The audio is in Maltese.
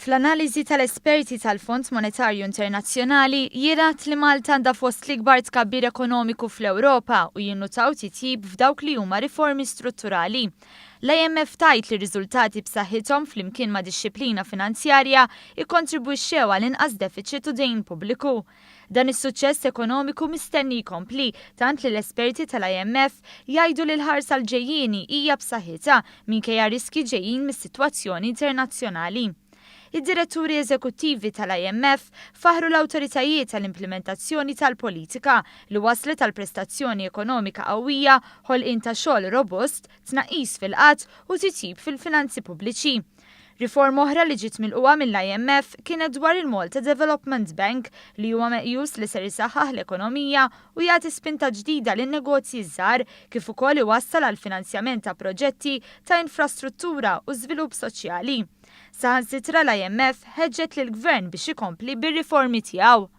Fl-analiżi tal-esperti tal-Fond Monetarju Internazzjonali jingħad li Malta għandha fost l-ikbar tkabbir ekonomiku fl-Ewropa u jinnutaw titjib f'dawk li huma riformi strutturali. L-IMF tgħid li riżultati b'saħħithom flimkien ma' dixxiplina finanzjarja ikkontribwixxew għal inqas deficit u dejn pubbliku. Dan is-suċċess ekonomiku mistenni jkompli, tant li l-esperti tal-IMF jgħidu li l-ħarsa l-ġejjieni hija b'saħħitha minkejja riski ġejjin mis-sitwazzjoni internazzjonali. Id-diretturi eżekuttivi tal-IMF faħru l-awtoritajiet tal-implementazzjoni tal-politika li waslet għal prestazzjoni ekonomika qawwija, ħolqien ta' xogħol robust, tnaqqis fil-qgħad u titjib fil-finanzi pubbliċi. Riforma oħra li ġiet milqugħa mill-IMF kienet dwar il-Malta Development Bank, li huwa meqjus li ser isaħħaħ l-ekonomija u jagħti spinta ġdida lin-negozji żgħar, kif ukoll iwassal għal finanzjament ta' proġetti ta' infrastruttura u żvilupp soċjali. Saħansitra l-IMF ħeġġet lill-gvern biex ikompli bir-riformi tiegħu.